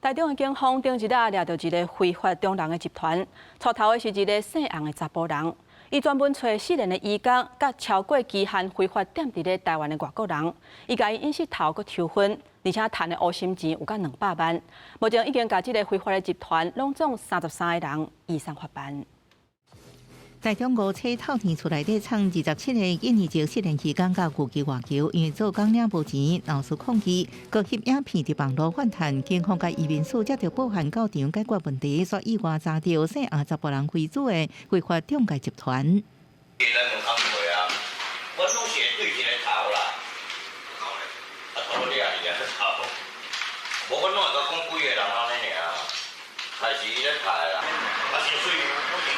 台中的警方頂一日掠著一个非法中人的集團，帶頭的是一个姓洪的查埔人，伊專門揣失聯的移工，佮超過期限非法踮佇咧台灣的外國人，伊共𪜶引穡頭閣抽分，而且趁的烏心錢有到200萬。目前已經共這个非法的集團攏總33個人移送法辦。台中五車透天厝內底藏27個印尼籍失聯移工佮有機外僑，因為做工領無錢，鬧出抗議，閣翕影片佇網路反彈，警方佮移民署接著報函到場解決問題，煞意外查著姓洪查埔人為主的非法中介集團。伊來問工課啊，阮攏是會對一個頭啦，啊頭了伊啊頭，無阮攏會講幾個人按呢爾，開始伊咧刣啦，啊薪水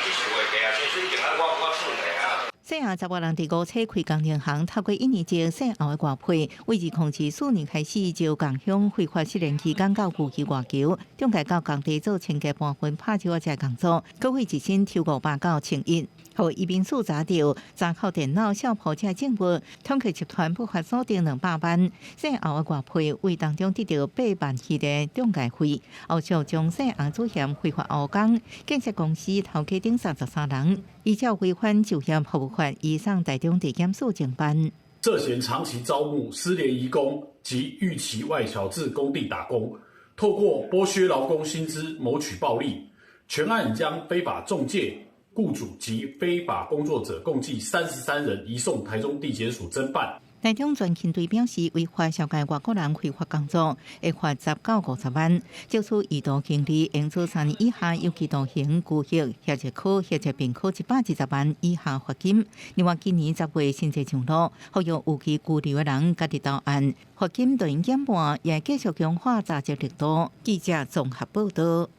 只是會計啊，薪水一定愛我算的啊。姓洪查埔人佇五車開工程行，透過印尼籍姓洪的外配，為2014年開始就共向非法失聯移工佮有機外僑，中介到工地做清潔、搬運、拍石仔這工作，閣月一薪抽500到1100。予移民署查著，查扣電腦、相簿這證物，統計集團不法所得200萬。姓洪的外配為當中得著8萬余的中介費，後續將姓洪主嫌非法烏工，建設公司頭家等33人，依照違反就業服務法，移送台中地檢署偵辦。涉嫌長期招募失聯移工及預期外僑至工地打工，透過剝削勞工薪資謀取暴利，全案已將非法中介、雇主及非法工作者共計33人移送台中地檢署偵辦。台中全勤隊表示，違法紹介外國人非法工作，會罰10到50萬。就處意圖行利，應處3年以下有期徒刑、拘役，或者科或者併科120萬以下罰金。另外，今年10月新制上路，予有期拘留的人家己到案，罰金對應減半，也繼續強化查緝力度。記者綜合報道。